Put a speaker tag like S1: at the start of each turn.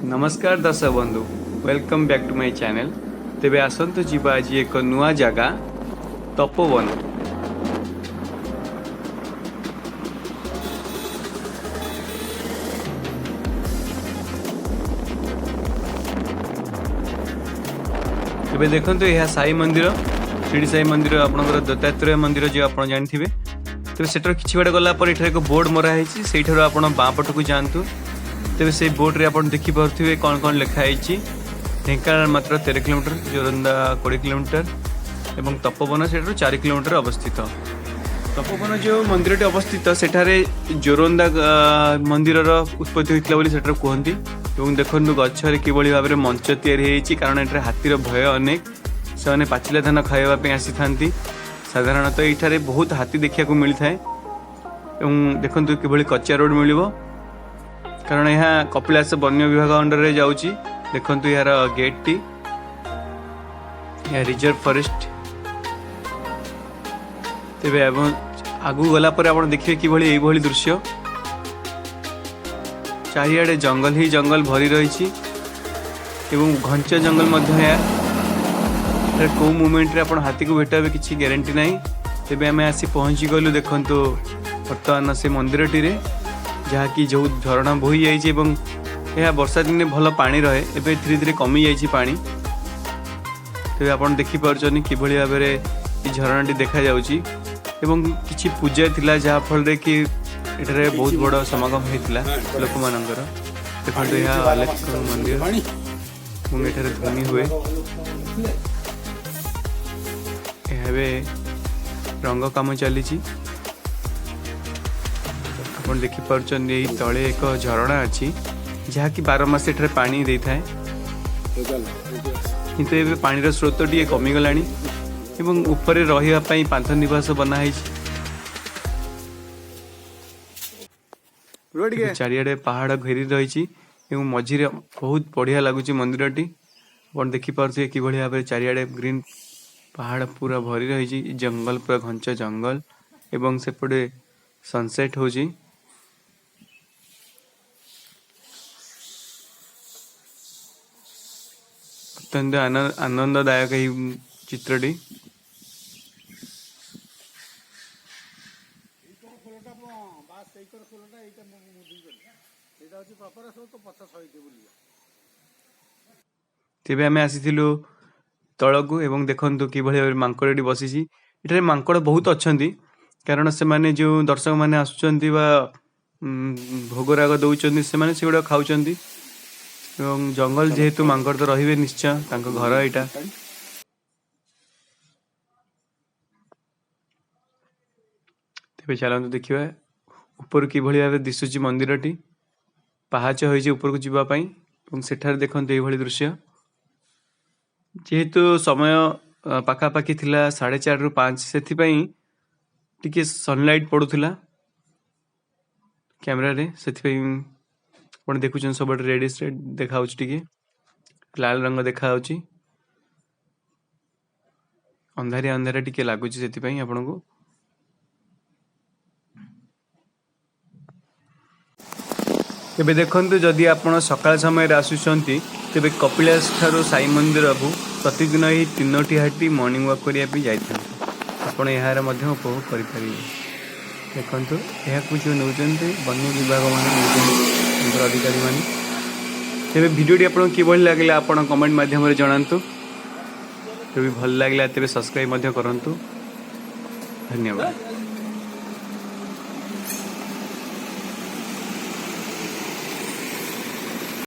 S1: ନମସ୍କାର ଦର୍ଶକ ବନ୍ଧୁ, welcome back to my channel। ତେବେ ଆସନ୍ତୁ ଯିବା ଆଜି ଏକ ନୂଆ ଜାଗା, ତପୋବନ। ଏବେ ଦେଖନ୍ତୁ, ଏହା ସାଇ ମନ୍ଦିର, ଶିରିଡ଼ି ସାଇ ମନ୍ଦିର, ଆପଣଙ୍କର ଦତ୍ତାତ୍ରେୟ ମନ୍ଦିର ଯେଉଁ ଆପଣ ଜାଣିଥିବେ। ତେବେ ସେଠାରୁ କିଛି ବାଟ ଗଲା ପରେ ଏଠାରେ ଏକ ବୋର୍ଡ ମରା ହେଇଛି। ସେଇଠାରୁ ଆପଣ ବାଁ ପଟକୁ ଯାଆନ୍ତୁ। ତେବେ ସେଇ ବୋର୍ଡରେ ଆପଣ ଦେଖିପାରୁଥିବେ କ'ଣ କ'ଣ ଲେଖା ହେଇଛି। ଢେଙ୍କାନାଳ ମାତ୍ର 13 କିଲୋମିଟର, ଜୋରନ୍ଦା 20 କିଲୋମିଟର ଏବଂ ତପୋବନ ସେଠାରୁ 4 କିଲୋମିଟର ଅବସ୍ଥିତ। ତପୋବନ ଯେଉଁ ମନ୍ଦିରଟି ଅବସ୍ଥିତ, ସେଠାରେ ଜୋରନ୍ଦା ମନ୍ଦିରର ଉତ୍ପତ୍ତି ହୋଇଥିଲା ବୋଲି ସେଠାରେ କୁହନ୍ତି। ଏବଂ ଦେଖନ୍ତୁ, ଗଛରେ କିଭଳି ଭାବରେ ମଞ୍ଚ ତିଆରି ହେଇଛି, କାରଣ ଏଠାରେ ହାତୀର ଭୟ ଅନେକ। ସେମାନେ ପାଚିଲା ଧାନ ଖାଇବା ପାଇଁ ଆସିଥାନ୍ତି। ସାଧାରଣତଃ ଏଇଠାରେ ବହୁତ ହାତୀ ଦେଖିବାକୁ ମିଳିଥାଏ। ଏବଂ ଦେଖନ୍ତୁ କିଭଳି କଚ୍ଚା ରୋଡ ମିଳିବ, କାରଣ ଏହା କପିଳାସ ବନ୍ୟ ବିଭାଗ ଅଣ୍ଡରରେ ଯାଉଛି। ଦେଖନ୍ତୁ ଏହାର ଗେଟ୍ଟି, ଏହା ରିଜର୍ଭ ଫରେଷ୍ଟ। ତେବେ ଏବଂ ଆଗକୁ ଗଲା ପରେ ଆପଣ ଦେଖିବେ କିଭଳି ଏଇଭଳି ଦୃଶ୍ୟ। ଚାରିଆଡ଼େ ଜଙ୍ଗଲ ହିଁ ଜଙ୍ଗଲ ଭରି ରହିଛି ଏବଂ ଘଞ୍ଚ ଜଙ୍ଗଲ ମଧ୍ୟ ଏହା। ଏଠାରେ କେଉଁ ମୁମେଣ୍ଟରେ ଆପଣ ହାତୀକୁ ଭେଟ ହେବେ, କିଛି ଗ୍ୟାରେଣ୍ଟି ନାହିଁ। ତେବେ ଆମେ ଆସି ପହଞ୍ଚିଗଲୁ, ଦେଖନ୍ତୁ, ବର୍ତ୍ତମାନ ସେ ମନ୍ଦିରଟିରେ, ଯାହାକି ଯେଉଁ ଝରଣା ବୋହି ଯାଇଛି ଏବଂ ଏହା ବର୍ଷା ଦିନେ ଭଲ ପାଣି ରହେ। ଏବେ ଧୀରେ ଧୀରେ କମି ଯାଇଛି ପାଣି। ତେବେ ଆପଣ ଦେଖିପାରୁଛନ୍ତି କିଭଳି ଭାବରେ ଏ ଝରଣାଟି ଦେଖାଯାଉଛି। ଏବଂ କିଛି ପୂଜା ଥିଲା, ଯାହାଫଳରେ କି ଏଠାରେ ବହୁତ ବଡ଼ ସମାଗମ ହେଇଥିଲା ଲୋକମାନଙ୍କର। ଦେଖନ୍ତୁ, ଏହା ଅଲେଖ ମନ୍ଦିର ଏବଂ ଏଠାରେ ଧ୍ୱନି ହୁଏ। ଏହା ଏବେ ରଙ୍ଗ କାମ ଚାଲିଛି। ଆପଣ ଦେଖିପାରୁଛନ୍ତି, ଏଇ ତଳେ ଏକ ଝରଣା ଅଛି, ଯାହାକି 12 ମାସ ଏଠାରେ ପାଣି ଦେଇଥାଏ। କିନ୍ତୁ ଏବେ ପାଣିର ସ୍ରୋତ ଟିକେ କମିଗଲାଣି ଏବଂ ଉପରେ ରହିବା ପାଇଁ ପାନ୍ଥ ନିବାସ ବନା ହେଇଛି।
S2: ରୁହ ଟିକେ।
S1: ଚାରିଆଡ଼େ ପାହାଡ଼ ଘେରି ରହିଛି ଏବଂ ମଝିରେ ବହୁତ ବଢ଼ିଆ ଲାଗୁଛି ମନ୍ଦିରଟି। ଆପଣ ଦେଖିପାରୁଥିବେ କିଭଳି ଭାବରେ ଚାରିଆଡ଼େ ଗ୍ରୀନ୍ ପାହାଡ଼ ପୁରା ଭରି ରହିଛି, ଜଙ୍ଗଲ, ପୁରା ଘଞ୍ଚ ଜଙ୍ଗଲ ଏବଂ ସେପଟେ ସନସେଟ୍ ହଉଛି। ଅତ୍ୟନ୍ତ ଆନନ୍ଦଦାୟକ ଏହି ଚିତ୍ରଟି।
S2: ଏଇକର ଖୋଲଟା, ବାସ୍, ସେଇକର ଖୋଲଟା। ଏଇଟା ମୁଁ ମୁଭିଂ କଲି। ସେଇଟା ହେଉଛି ପ୍ରପର। ସବୁ ତ ପଛ ସହିତ ବୁଲିବା।
S1: ତେବେ ଆମେ ଆସିଥିଲୁ ତଳକୁ ଏବଂ ଦେଖନ୍ତୁ କିଭଳି ଭାବରେ ମାଙ୍କଡ଼ଟି ବସିଛି। ଏଠାରେ ମାଙ୍କଡ଼ ବହୁତ ଅଛନ୍ତି, କାରଣ ସେମାନେ ଯେଉଁ ଦର୍ଶକମାନେ ଆସୁଛନ୍ତି ବା ଭୋଗରାଗ ଦଉଛନ୍ତି, ସେମାନେ ସେଗୁଡ଼ାକ ଖାଉଛନ୍ତି। ଏବଂ ଜଙ୍ଗଲ ଯେହେତୁ, ମାଙ୍କଡ଼ ତ ରହିବେ ନିଶ୍ଚୟ, ତାଙ୍କ ଘର ଏଇଟା। ତେବେ ଚାଲନ୍ତୁ ଦେଖିବା ଉପରୁ କିଭଳି ଭାବେ ଦିଶୁଛି ମନ୍ଦିରଟି। ପାହାଚ ହେଇଛି ଉପରକୁ ଯିବା ପାଇଁ ଏବଂ ସେଠାରେ ଦେଖନ୍ତୁ ଏଇଭଳି ଦୃଶ୍ୟ। ଯେହେତୁ ସମୟ ପାଖାପାଖି ଥିଲା 4:30ରୁ 5, ସେଥିପାଇଁ ଟିକେ ସନଲାଇଟ୍ ପଡ଼ୁଥିଲା କ୍ୟାମେରାରେ। ସେଥିପାଇଁ ଆପଣ ଦେଖୁଛନ୍ତି ସବୁଆଡ଼େ ରେଡ଼ିସ୍ ରେଡ୍ ଦେଖାଯାଉଛି, ଟିକେ ଲାଲ ରଙ୍ଗ ଦେଖାଯାଉଛି। ଅନ୍ଧାରିଆ ଅନ୍ଧାରିଆ ଟିକେ ଲାଗୁଛି ସେଥିପାଇଁ ଆପଣଙ୍କୁ। ଏବେ ଦେଖନ୍ତୁ, ଯଦି ଆପଣ ସକାଳ ସମୟରେ ଆସୁଛନ୍ତି, ତେବେ କପିଳାସ ଠାରୁ ସାଇ ମନ୍ଦିରକୁ ପ୍ରତିଦିନ ଏହି ତିନୋଟି ହାତୀ ମର୍ଣ୍ଣିଂ ୱାକ୍ କରିବା ପାଇଁ ଯାଇଥାନ୍ତି। ଆପଣ ଏହାର ମଧ୍ୟ ଉପଭୋଗ କରିପାରିବେ। ଦେଖନ୍ତୁ, ଏହାକୁ ଯେଉଁ ନେଉଛନ୍ତି, ବନ୍ୟ ବିଭାଗ ମାନେ ନେଉଛନ୍ତି, ତାଙ୍କର ଅଧିକାରୀମାନେ। ତେବେ ଭିଡ଼ିଓଟି ଆପଣଙ୍କୁ କିଭଳି ଲାଗିଲା, ଆପଣ କମେଣ୍ଟ ମାଧ୍ୟମରେ ଜଣାନ୍ତୁ। ଯଦି ଭଲ ଲାଗିଲା, ତେବେ ସବସ୍କ୍ରାଇବ୍ ମଧ୍ୟ କରନ୍ତୁ। ଧନ୍ୟବାଦ।